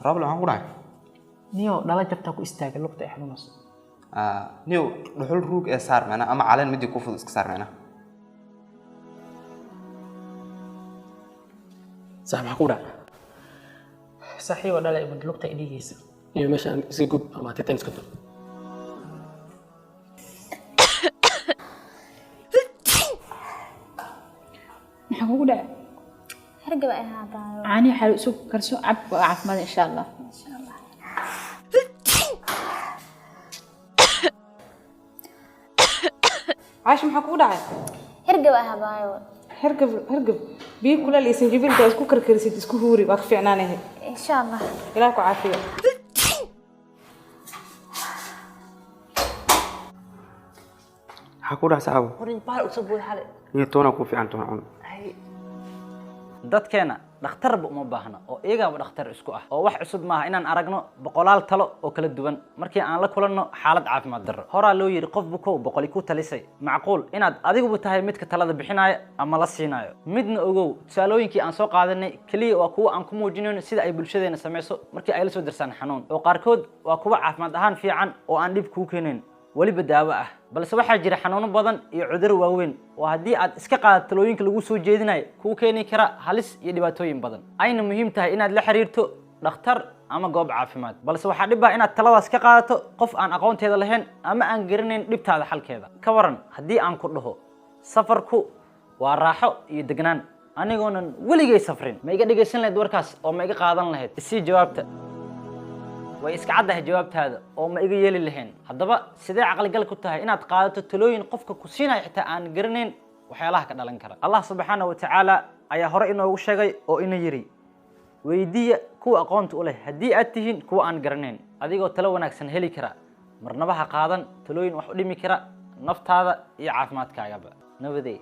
Roble, maxaa ku dhacay? Niyow, dhala jabtaa ku istaagay, lugta ay xanuunayso. Ah, niyow, dhuxul ruug ee saar macnaha, ama caleen midii ku fudud iska saar macnaha. Sax, maxaa ku dhacay? Saaxiibo, dhala imid, lugta ay dhiigaysa. Iyo meeshaan iska gub ama titan iska dur. Maxaa kugu dhacay? Hargab ay ahaataayo. Caanihi xaalo isu karso, cab, waa caafimaad insha Allah. Insha Allah. Caasha, maxaa kugu dhacay? Hargab ay ahaataayo. Hergab, hergab. Biyo kuleel iyo sanjabiilka isku karkarisid, isku huuri, waa ka fiicnaanahay. Insha Allah. Ilaah ku caafiyo. Maxaa ku dhacay, saxaabo? Horin baal usoo buuda xale. Niyo, toona ku fiican, toona cun. Dadkeena dhakhtarba uma baahna oo iyagaaba dhakhtar isku ah, oo wax cusub maaha inaan aragno boqolaal talo oo kala duwan markii aan la kulanno xaalad caafimaad darro. Horaa loo yidhi, qof bukow boqoli ku talisay. Macquul inaad adiguba tahay midka talada bixinaya ama la siinayo. Midna ogow, tusaalooyinkii aan soo qaadanay keliya waa kuwa aan ku muujinayno sida ay bulshadeena samayso markii ay la soo dirsaan xanuun, oo qaarkood waa kuwa caafimaad ahaan fiican oo aan dhib kuu keenayn, weliba daawo ah. Balse waxaa jira xanuuno badan iyo cudurro waaweyn oo haddii aad iska qaadato talooyinka lagu soo jeedinayo kuu keeni kara halis iyo dhibaatooyin badan, ayna muhiim tahay inaad la xiriirto dhakhtar ama goob caafimaad. Balse waxaa dhib ah inaad taladaas ka qaadato qof aan aqoonteeda lahayn ama aan garanayn dhibtaada xalkeeda. Ka waran haddii aan ku dhaho safarku waa raaxo iyo degnaan, anigoonan weligay safrin? Ma iga dhegaysan lahayd warkaas oo ma iga qaadan lahayd? Isii jawaabta. Way iska caddahay jawaabtaada oo ma iga yeeli lahayn. Haddaba sidee caqligal ku tahay inaad qaadato talooyin qofka ku siinaya xitaa aan garanayn waxyaalaha ka dhalan kara? Allah subxaana wa tacaala ayaa hore inoogu sheegay oo ina yidhi: "Weydiiya kuwa aqoonta u leh haddii aad tihiin kuwa aan garanayn." Adigoo talo wanaagsan heli kara, marnaba ha qaadan talooyin wax u dhimi kara naftaada iyo caafimaadkaagaba. Nabadey.